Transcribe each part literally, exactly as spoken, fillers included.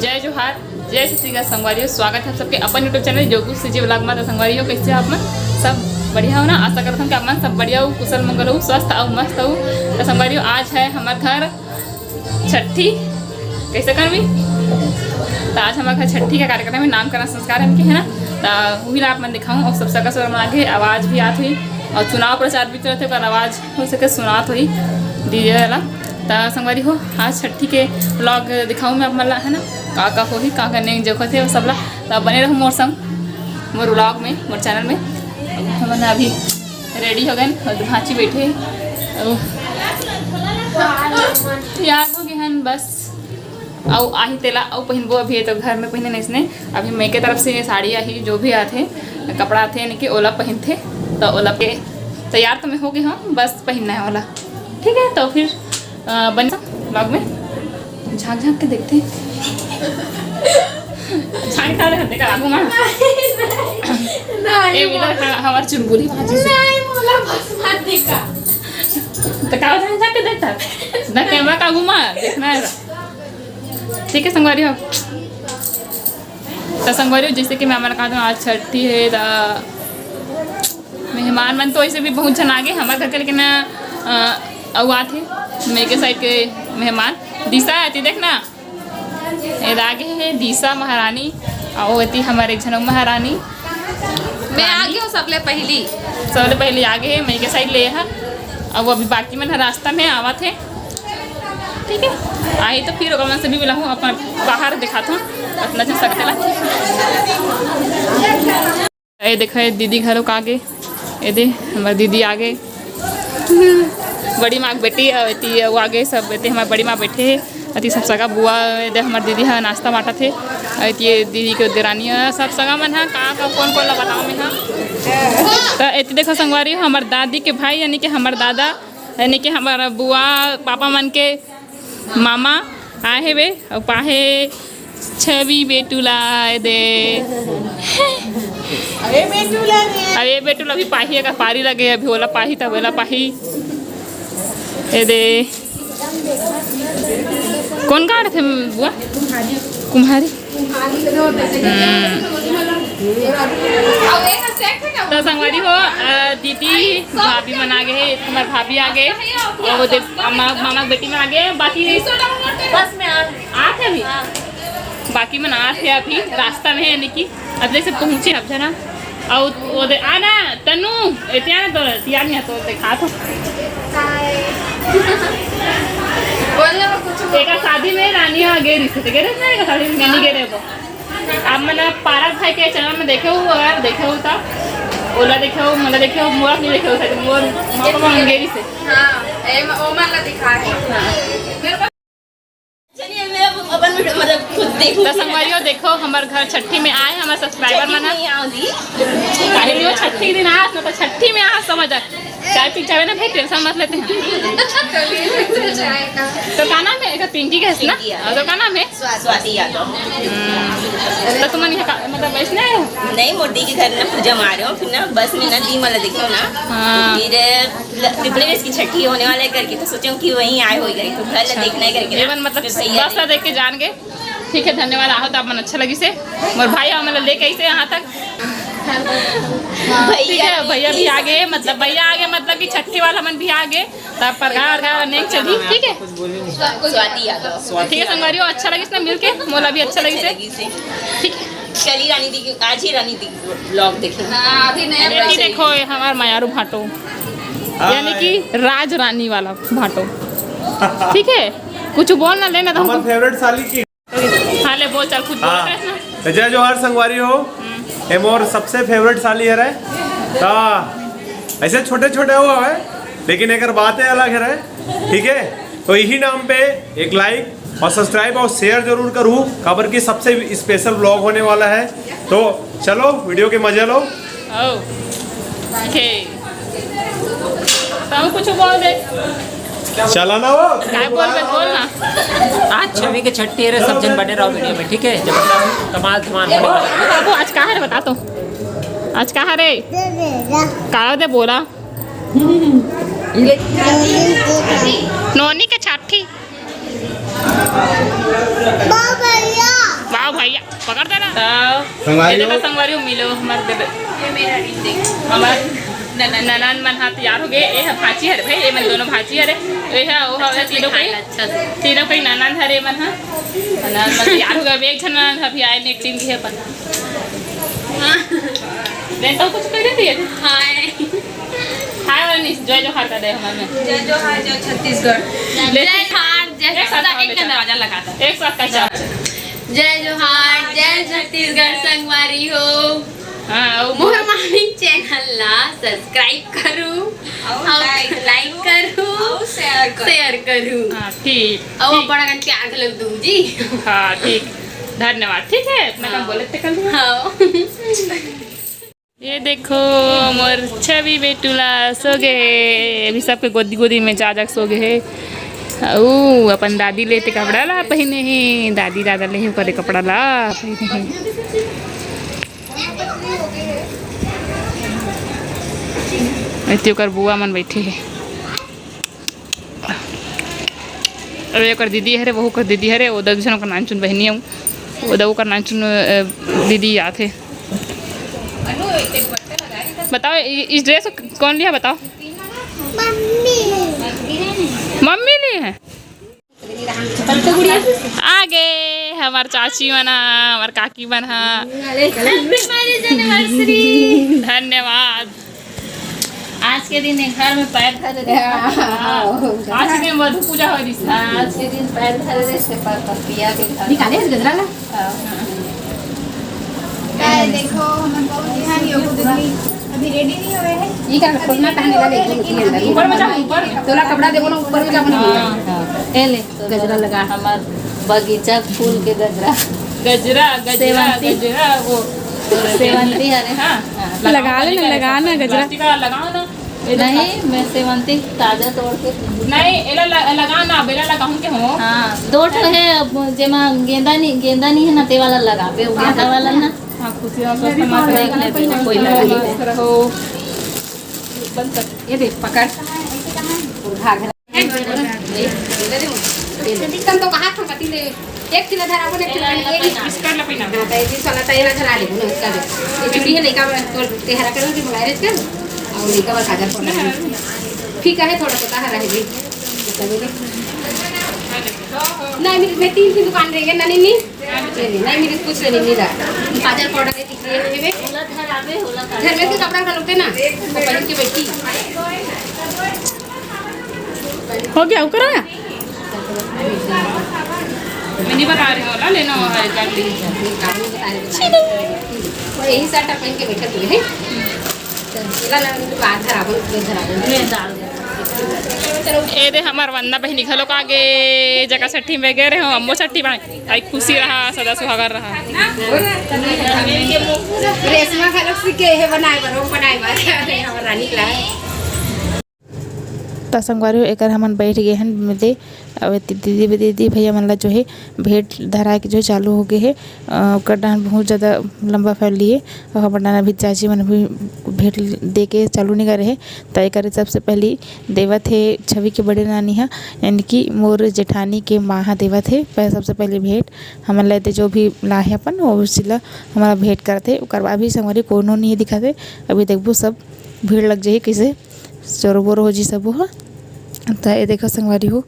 जय जोहार, जय छत्तीसगढ़ संगवारी हो। स्वागत है आप सबके अपन YouTube channel Jogu CG vlog में। तो संगवारी हो, कैसे हो आप मन? सब बढ़िया हो ना? आशा करत हन कि आप मन सब बढ़िया हो, कुशल मंगल हो, स्वस्थ हो, मस्त हो। तो संगवारी हो, आज है हमार घर छट्ठी, कैसे करबी? तो आज हमार घर छट्ठी का कार्यक्रम है, नामकरण संस्कार है इनके, है ना? तो वही ला आप मन दिखाऊँ। और सब सगा सगा मन आगे आवाज़ भी आत हुई और चुनाव प्रचार भी चलत है, ओकर आवाज़ हो सके सुनात होही दीदी वाला। त संगवारी हो, आज छट्ठी के व्लॉग दिखाऊँ मैं आप मन ला, है ना, का का होही, का का नहीं जोखत है, वो सब ला। त बने रहू मोर संग, मोर व्लॉग में, मोर चैनल में। अब हमन अभी रेडी हो गए और भांची बैठे, अब तैयार हो गए हन बस। अउ आही तेला अउ पहिनबो, अभी ये तो घर में पहिने नइसने। अभी मइके तरफ से ये साड़ी आही, जो भी आथे, कपड़ा आथे, यानी कि ओला पहिनथे, तो ओला पे तैयार तो मैं हो गई हूँ, बस पहिनना है ओला। ठीक है, तो फिर, अ, बने व्लॉग में झांक झांक के देखते हैं। झांक खा रहे हैं, देखा आगू माँ। नहीं, ए, इधर मोला। हाँ, हमार चुलबुली भांची से। नहीं, मोला बस मत देखा। तो का झांक झांक के देखता? ना कैमरा का आगू माँ देखना है। ठीक है संगवारी हो। तो संगवारी हो, जैसे कि मैं हमारा कहा था, आज छठी है, तो मेहमान मन तो ऐसे भी बहुत झन आगे हमारे घर के, लेकिन, अ, अउ आथे मेरे साइड के मेहमान। दिशा है, ती देख ना, ये आगे है दिशा महारानी, और एती हमारे एक झन अउ महारानी। मैं आगे हूँ सबले पहली। सबले पहली आगे है, मैं के साइड ले है। अब अभी बाकी मन ह रास्ता में आवत है, ठीक है। आई तो फिर ओकर मन से भी मिला हूँ, अपन बाहर दिखात हूँ, अपना जैसा तेला। ए देखो, ये दीदी घलो आगे, ये दे, हमार दीदी आगे, बड़ी माँ के बेटी, अउ एती अउ आगे सब, एती हमार बड़ी माँ बैठे है, अति सब सगा बुआ, ये दे, हमार दीदी ह नाश्ता बांटत हे, अउ एती ये दीदी के देरानी ह, सब सगा मन ह, का, का, कौन, कौन ला बताओ मैं ह। तो एती देखो संगवारी हो, हमार दादी के भाई, यानी कि हमार दादा, यानी कि हमार बुआ, पापा मन के मामा आए हे बे, अउ पाहे छवि बेटू ला ए दे। अरे बेटू ला रे। अरे बेटू ला भी पाही, अगर पारी लगे, अभी ओला पाही, तब ओला पाही। ए दे। कौन गाड़ थे बुआ? कुम्हारी। हम्म। तो संगवारी हो, अ, दीदी, भाभी मन आगे हे, तुम्हार भाभी आगे, और वो दे, मामा, मामा के बेटी मन आगे, बाकी बस में आ, आत हे अभी। बाकी मन आत हे अभी, रास्ता में है, यानी कि अब जैसे पहुँचे अब जना, और वो दे, आना, तनु, ए, त्यार तो, त्यार नहीं तो, देखा तो। बोलने में कुछ एका शादी में रानी आगे रिश्ते, तेरे ना एका शादी में नहीं गए रे वो। आप मन पारस भाई के चैनल में देखे हो, अगर देखे हो तो ओला देखे हो, मोला देखे हो, मोला नहीं देखे हो, शायद मोर मामा मन गेरी से। हाँ, ए, म-, ओ मन ला दिखा है। हाँ। मेरे को चलिए, मैं अब अपन वीडियो मतलब खुद देखूँ। तो संगवारी हो, देखो, हमार घर छट्ठी में आए, हमार सब्सक्राइबर मन। नहीं आओ दी। काहे नहीं हो, छट्ठी दिन आज ना, तो छट्ठी में आज समझ आ। चाय पी जावे ना भाई, टेंशन मत लेते हैं। तो का नाम है? एक पिंकी का है ना? पिंकी यादव। और तो का नाम है? स्वाति यादव। हम्म। तो तुम यहाँ का, मतलब, वैसे नहीं हो? नहीं, मोदी के घर ना पूजा मारे हो, फिर ना बस में ना दी मला देखो ना। हाँ। फिर ट्रिपल एस की छठी होने वाला है करके, तो सोचे हूँ कि वहीं आए होइगा, तो घर ला अच्छा। देखना है करके ना। एवन मतलब फिर भैया बस ला देख के जान गए। ठीक है, धन्यवाद। आहो तो आप मन अच्छा लगी से, मोर भाई हमन ला लेके आई से यहाँ तक। ठीक है, भैया भी आ गए, मतलब भैया आ गए, मतलब कि छट्ठी वाला मन भी आ गए, तब परघा अरघा नहीं चली, ठीक है। स्वाति यादव। ठीक है संगवारी हो, अच्छा लगिस ना मिलके, मोला भी अच्छा लगिस है। ठीक है। चली रानी दी, आज ही रानी दी व्लॉग देखे। हाँ, अभी नया ये देखो, ये हमार मयारू भाटो, यानी कि राज रानी वाला भाटो। ठीक है, कुछ बोल ना लेना तो हमार हमको। फेवरेट साली की। हाँ, ले बोल, चल, कुछ बोल हाँ। रहे हैं ना। तो जय जोहार संगवारी हो। हम्म। ए मोर सबसे फेवरेट साली हरे। ता ऐसे छोटे छोटे हुआ है, लेकिन एकर बातें अलग हरे। ठीक है, तो यही नाम पे एक लाइक और सब्सक्राइब और शेयर जरूर करू, काबर कि सबसे स्पेशल व्लॉग होने वाला है। तो चलो वीडियो के मजे लो। ओके। तब कुछ बोल दे। चला ना वो। काय बोल बे, बोल ना। आज छवि के छट्ठी है रे, सब जन बने रहो वीडियो में, ठीक है? जबरदस्त कमाल धमाल होने वाला है। बाबू, आज का है रे, बता तो। आज का है रे? का दे बोला? नोनी के छट्ठी। बाबा भैया। पकड़ दे ना। तो संगवारी ये देखो हो। संगवारी हो, मिलो हमार देवे। ये मेरा रिंग देख। हमार ननन। ननन मन हा तैयार हो गए। ये हा भांची हरे भाई, ये मन दोनों भांची हरे। ये हा, वो हा, अच्छा से तीनों खा कहीं, ला, अच्छा से। तीनों कहीं ननन हरे मन हा। ननन मन तैयार हो गए। अब एक झन ननन हा अभी आए, नेक टीम भी है अपन। हाँ। देन तो कुछ कह देती है। हाय। हाय वाली जय जोहार कर दे हमारे में। जय जोहार, जय छत्तीसगढ़। जय जोहार, जय एक साथ छत्तीसगढ़। एक साथ दरवाजा लगा दो। एक साथ का चाप। जय जोहार, जय छत्तीसगढ़ संगवारी हो। हाँ, अउ मोर मामी चैनल ला सब्सक्राइब करू, अउ अउ लाइक लाइक करू, करू, अउ शेयर करू। शेयर करू। हाँ, ठीक, अउ ठीक। बड़ा कन प्यार घलो दू जी। हाँ, ठीक। धन्यवाद। ठीक है, इतना कम हाँ। बोले थे कल। हाँ। ये देखो, मोर छवि बेटू ला सो गे। अभी सबके गोदी गोदी में जा जा के सो गे हे। अउ अपन दादी ले ते कपड़ा ला पहिने हे, दादी दादा ले हे ओकरे कपड़ा ला पहिने हे। एती ओकर बुआ मन बैठे हे। अरे ओकर दीदी हरे, वहू कर दीदी हरे, वो दू झन ओकर नानचुन बहिनी अउ वो दू ओकर नानचुन, अ, दीदी आथे। बताओ, इ-, इस ड्रेस को कौन लिया, बताओ? मम्मी। मम्मी ली है। आगे हमार चाची मना, हमार काकी मन हा। Happy marriage anniversary। धन्यवाद। आज के दिन एक घर में पैर धरे रहे। हाँ, हाँ। आज के दिन मधु पूजा हो रही है। हाँ, आज के दिन पैर धरे रहे से पर पपिया के घर। निकाले इस गजरा ला। हाँ। ये देखो, हमन बहुत ध्यान योग दीदी अभी रेडी नहीं हुए हैं। ये का खोलना टहने ला ले, लेकिन अभी ऊपर में जा, ऊपर। तोला कपड़ा देबो ना, ऊपर में जा, बना। हाँ। हाँ। ए ले। गजरा लगा। हमार बगीचा फूल के गजरा। गजरा, गजरा, सेवंती। गजरा, वो सेवंती हरे। हाँ। हाँ। लगा ले ना, लगा ना गजरा। प्लास्टिक वाला लगाओ ना। ये देखो। नहीं, मैं सेवंती ताजा तोड़ के। नहीं, एला ल-, लगा ना, बेला लगाऊं के हो। हाँ, दो ठो है, अब जेमा गेंदा नहीं, गेंदा नहीं है ना, ते वाला लगाबे, वो गेंदा वाला ना। हाँ, खुशी रहो, स्वस्थ रहो, देख लेते हैं, कोई लगा नहीं। रहो। बंद कर। ये देख, पकड़। घाघरा। एकदम तो कहा था, कति ले, एक किलो धरा, वो एक किलो, एक बिस्कुट ला पीना। हाँ, तो एक दिन साला तैयार चला ले, ना, उसका दे। ये चूड़ी है, लइका बर, तो तेहरा करो कि मंगाए रे, चल। और लइका बर काजर पड़ा। ठीक है, थोड़ा सा कहा रहे जी। नहीं, मेरी, मैं तीन की दुकान रहेंगे, ना, नहीं, नहीं। नहीं, नहीं, मेरी कुछ नहीं, नहीं रहा। काजर पाउडर है, टिकली है, ये में। घर में से कपड़ा खरीदते ना, वो पहन के बैठी। हो गया, वो करो ना। मैं नहीं बता रही हूँ, ला लेना वो है, कर ली। वो यही शर्ट पहन के बैठे हुए हैं। चल, ला, ला, बाहर धरा, बोल, धरा, बोल। मैं डाल दे। ए दे, हमार वंदना बहिनी घलोक आगे जगह छठी में गे रहे हो, अम्मो छठी बा। आई खुशी रहा, सदा सुहागर रहा। रेशमा घलोक सीखे हे बनाए बर, वो बनाए बर। हमर रानी ला। त संगवारी हो, एकर हमन बैठ गे हन मिले। अब एती दीदी, दीदी भैया मन ला जो है भेंट धराए के जो है चालू हो गे हे। अ, ओकर डाहन बहुत ज़्यादा लंबा फैल लिए, और हमर डाहन अभी चाची मन भी भेंट दे के चालू नहीं करे हे। त एकर सबसे पहली देवत हे छवि के बड़े नानी हा, यानी कि मोर जेठानी के माँ हा देवत हे। पहले सबसे पहले भेंट हमन ला एदे जो भी लाहे अपन, वो उसी ला हमन ला भेंट करत हे। ओकर बाद भी संगवारी कोनो नहीं दिखत हे। अभी देखबो सब भीड़ लग जाही, कैसे चोरो बोरो हो जी सबो हा। त ये देखो संगवारी हो,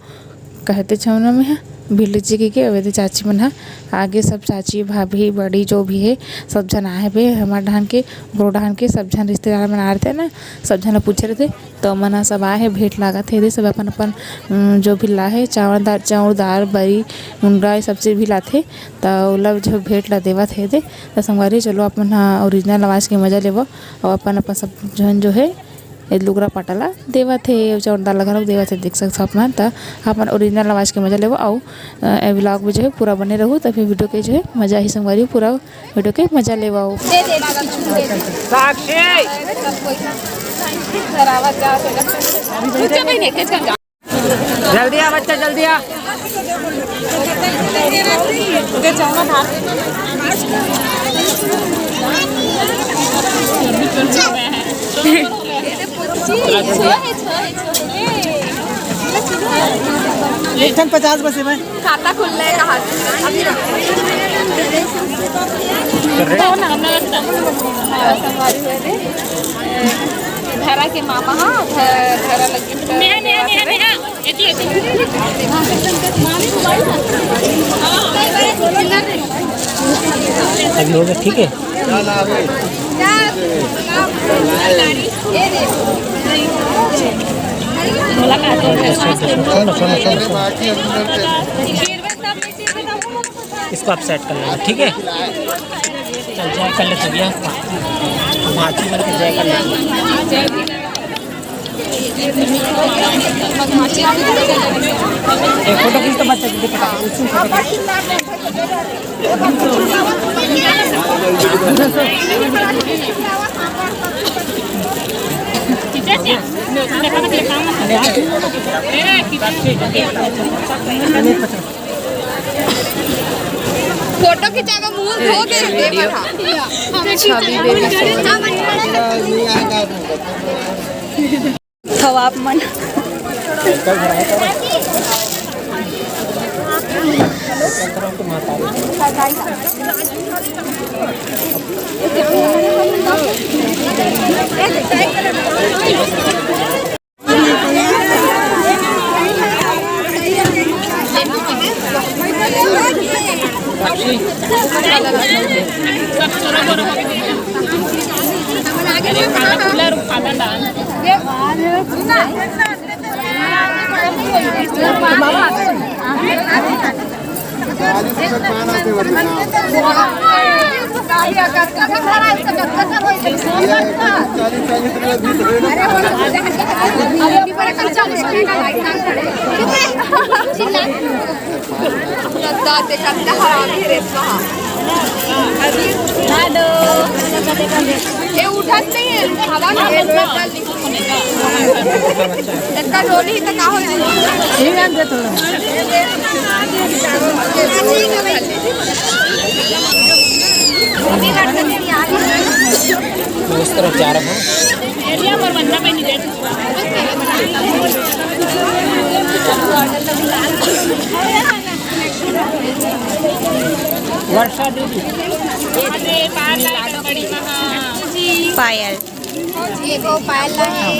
कहते छौना में हा भीड़ लग जाही के, अब एदे चाची मन हा आगे सब चाची, भाभी, बड़ी जो भी है, सब झन आए हवे हमर डाहन के, बोरो डाहन के, सब झन रिश्तेदार मन आ रहिथे ना, सब झन ला पूछे रहिथे। तो मन ह सब आए हे, भेंट लागत हे, एदे सब अपन अपन, उम, जो भी लाहे, चावल दाल, चाउर दाल, बरी, मुनगा, ये सब चीज भी लाथे, त ओला जो भेंट ला देवत हे एदे। त संगवारी, चलो अपन ह ओरिजिनल आवाज के मजा लेबो, अउ अपन अपन सब झन जो हे, ए लुगरा पाटा ला देवत हे, अउ चाउर दाल ला घलोक देवत हे, देख सकत हो आप मन। त अपन ओरिजिनल आवाज के मजा लेबो, अउ, अ, ए व्लॉग में जो हे पूरा बने रहू, त फिर वीडियो के जो हे मजा ही संगवारी पूरा वीडियो के मजा लेवाओ। दे दे, दे, दे, दे। साक्षी! जल्दी आ बच्चा, जल्दी आ। एक ठन पचास बस है भाई। खाता खुल रहा है कहाँ से? अभी रखो। कर रहे हैं। धरा के मामा, हाँ, ध-, धरा लगी। नेहा, नेहा, नेहा, नेहा। अभी हो गया, ठीक है। मुलाकात हो गई। सुनो, सुनो, सुनो, सुनो। इसको आप सेट कर लेना, ठीक है? चल, जय कर ले भैया। भाजी बन के जय कर ले। एक फोटो खींच तो बच्चा, दीदी, पकड़, उसी में फोटो खींच। फोटो खिंचाएगा, मुंह धो के दे बर हा। छवि बेबी सोना। थव आप मन। ये उठत नहीं है, हवा में इतना डोली तो का हो जाए? ठीक है, दे थोड़ा। उस तरफ जा रहा हूँ। वर्षा दीदी। पायल। ये को पायल ला है।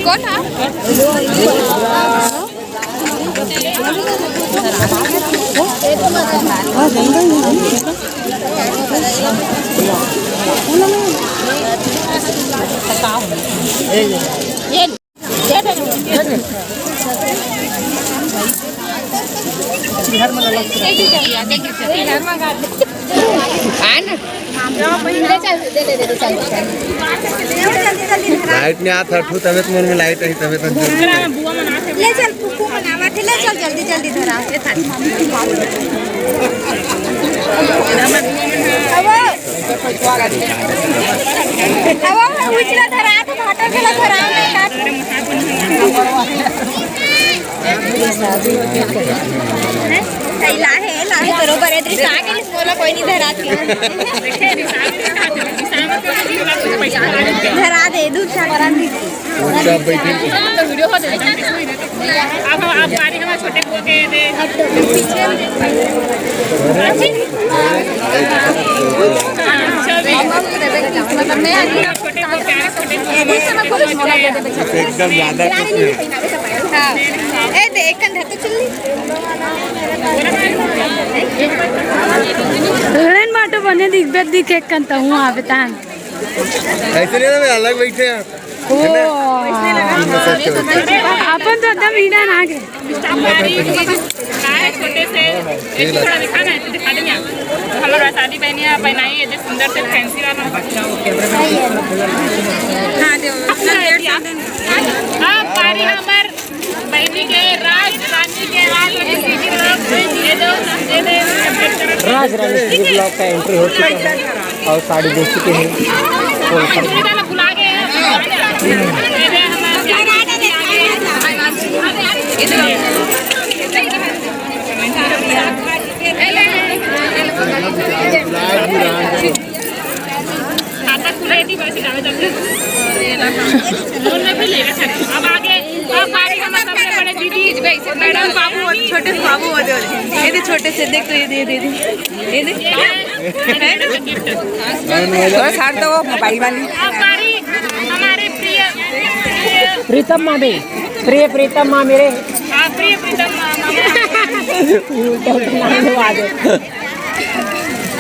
कौन है? लाइट नहीं आता, ठू तबे तो मन में लाइट आई, तबे तो ले चल, कुकू मनावा थे, ले चल जल्दी जल्दी धरा। अब, अब उजला धरा, तो भाटा के ला धरा, नहीं काट। कैला है, ला है, बरोबर है, दृष्ट आके नहीं बोला, कोई नहीं धरा थी। धरा दे, दूध का बरा दे। तो वीडियो हो जाए। अब हम, आप बारी हमारे छोटे को के दे। अच्छा भी। छोटे को, प्यारे छोटे को। एकदम ज्यादा कुछ नहीं। हाँ। ए, दे, एक कंधा तो चल। रेन बाटो बने दिख, बे दिख एक कंधा हूँ, हाँ, बतान। ऐसे नहीं ना, मैं अलग बैठे हैं। ओ। अपन तो एकदम हीरा ना आगे। छोटे से, एक थोड़ा दिखा ना, तो दिखा देंगे आप। हमारा शादी पहनी है, पहनाई है, जो सुंदर से फैंसी वाला। हाँ, दे। आप पारी हमर बहनी के राज रानी के राज रानी के लोग, ये दो, ये दो। राज रानी श्री ब्लॉग का एंट्री हो चुका है। और साड़ी बेच चुके हैं। खाता खुले थी, वैसे जावे जाते। फोन में भी लेगा सर। अब आगे, अब बारी हमारे सबसे बड़े दीदी, मैडम, बाबू, छोटे से बाबू हो जाओ। ये तो छोटे से देख तो ये दे, दे दे। ये दे। थोड़ा साइड तो वो मोबाइल वाली। हमारी, हमारे प्रिय, प्रिय प्रीतम माँ भी, प्रिय प्रीतम माँ मेरे। हाँ, प्रिय प्रीतम माँ, मामा।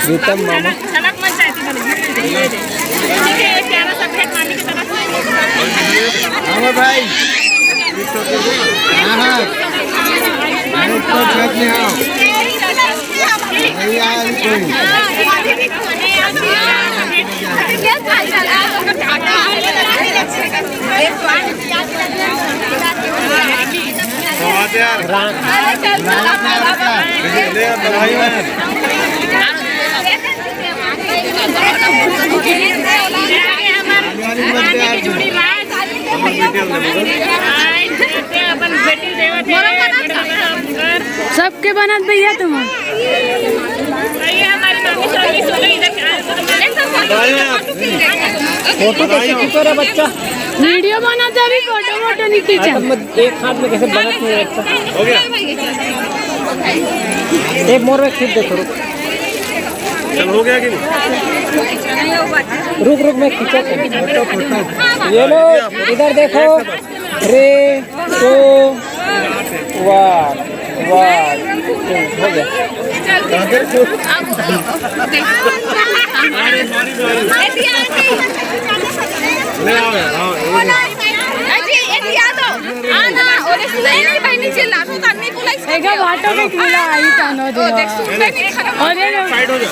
प्रीतम मामा। झलक मन चाहती बोले। ये दे। ठीक है, एक प्यारा सा भेंट मामी की तरफ से। हाँ भाई। हाँ, हाँ। अरे, ऊपर छत में आओ। नहीं आया अभी कोई। ले यार, दवाई में। सबके बनत भैया तुम। फोटो कैसे खींचो रे बच्चा? वीडियो बनाते अभी, फोटो वोटो नहीं खींचा। एक हाथ में कैसे बनत नहीं रहता। हो गया। एक मोर में खींच दे थोड़ा। चल, हो गया कि नहीं? रुक, रुक, मैं खींचा। ये लो, इधर देखो। Three, two, one, one, two, हो गया। ले आओ यार, आओ। अजी, ये दिया दो। आना, और इस लाइन की बहनी चिल्ला, तो तन्नी बोला, इसको देखो, दिया। भाटो में एक मिला आई, तानो ओ, दिया। देख, सूट नहीं खराब। अरे, साइड हो जा।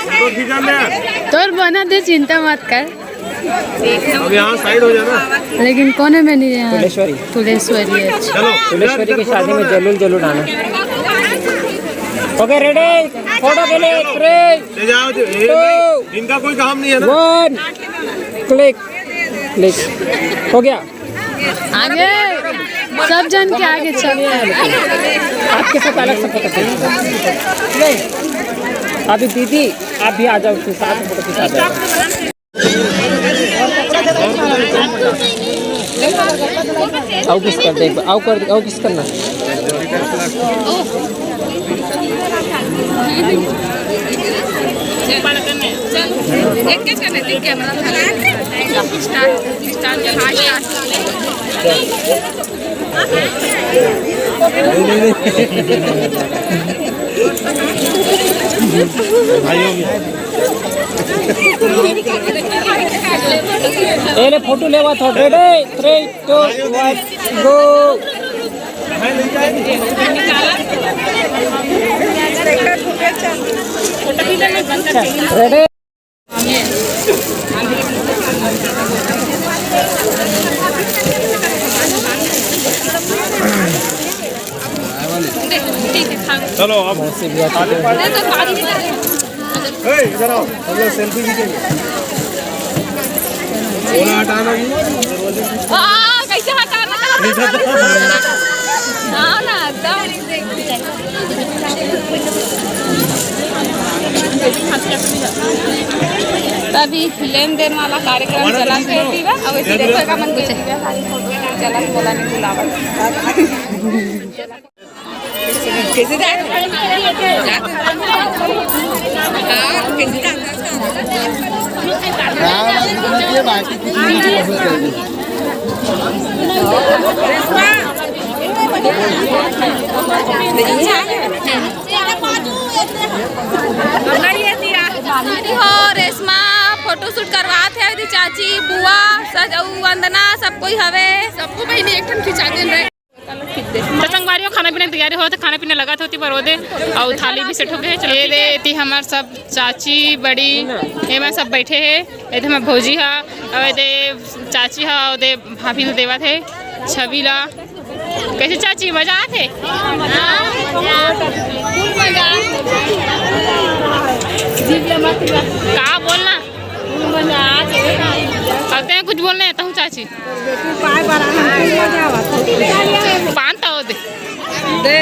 फोटो खींचा ले। तोर बना दे, चिंता मत कर। अब यहाँ साइड हो जाना। लेकिन कोने में नहीं है। फुलेश्वरी। फुलेश्वरी, अच्छा। चलो, फुलेश्वरी की शादी में जरूर, जरूर आना। ओके, रेडी? फोटो के लिए, थ्री, ले जाओ जो, ये टू, नहीं, इनका कोई काम नहीं है ना। वन, क्लिक, क्लिक। हो गया। आगे, सब जन के आगे चल। आपके साथ अलग से फोटो खींचना। अभी दीदी, आप भी आ जाओ, उसके साथ फोटो खिंचा जाएगा। आओ किस कर दे, आओ कर, आओ किस करना। ए ले फोटो लेवा थोड़ा। Ready, three, two, one, go. Ready. चलो, अब आगे बढ़। ए, इधर आओ, हम लोग सेल्फी खींचेंगे। बोला हटाना भी। हाँ, कैसे हटाना? हाँ ना, एकदम। तभी लेन देन वाला कार्यक्रम चला के पीवा, अब इसे देखो का मन के चला बोला नहीं बुलावा। हो रेशमा, फोटोशूट करवात हे, चाची, बुआ, सजऊ, वंदना, सब कोई हवे। सबको बहिनी एक ठन खिंचा देन रे। तो संगवारी हो, खाना पीना के तैयारी होत हे, खाना पीना लगत होती बरोदे, अउ थाली भी सेट हो गए। चलो, ये दे, एती हमर सब चाची बड़ी, एमा सब बैठे हे। एदे हमर भौजी हा, अउ एदे चाची हा, अउ एदे भाभी ल देवत हे छबीला। कैसे चाची, मजा आत हे? का बोलना? अब ते कुछ बोलना हे, तहूँ चाची। पान तो दे। दे।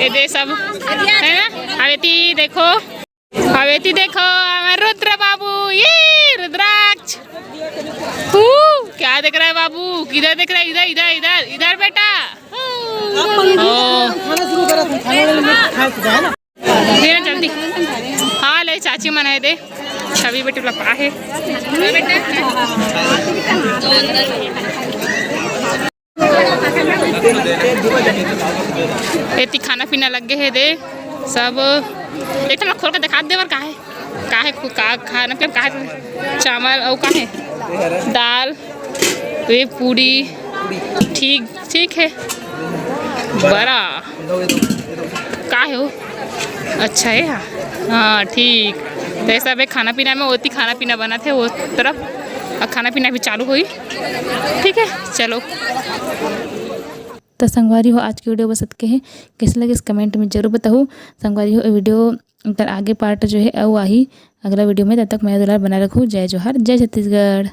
ये दे सब, है ना? अब एती देखो, अब एती देखो, हमारे रुद्र बाबू, ये रुद्राक्ष। हू, क्या देख रहा है बाबू? किधर देख रहा है? इधर, इधर, इधर, इधर बेटा। हू। ओ। खाना शुरू करा था, खाना वाले में खाए सीधा, है ना? दे ना जल्दी। हाँ, ले चाची मन आए दे। छवि बेटी वाला पा है। एती खाना पीना लग गए है दे सब। एक ठन खोल के दिखा दे बर का है, का है खु-, का खाना पीना का है? चावल और का है? दाल, वे पूरी। ठीक, ठीक है। बड़ा का है वो? अच्छा है, हाँ। हाँ, ठीक। तो ये सब है खाना पीना में, ओती खाना पीना बना थे वो तरफ, और खाना पीना भी चालू हुई। ठीक है, चलो। तो संगवारी हो, आज की वीडियो बस अतके है। कैसे लगे इस कमेंट में जरूर बताओ। संगवारी हो, वीडियो अगर आगे पार्ट जो है, वो आही अगला वीडियो में। तब तक मैं दुलार बना रखूँ। जय जोहार, जय छत्तीसगढ़।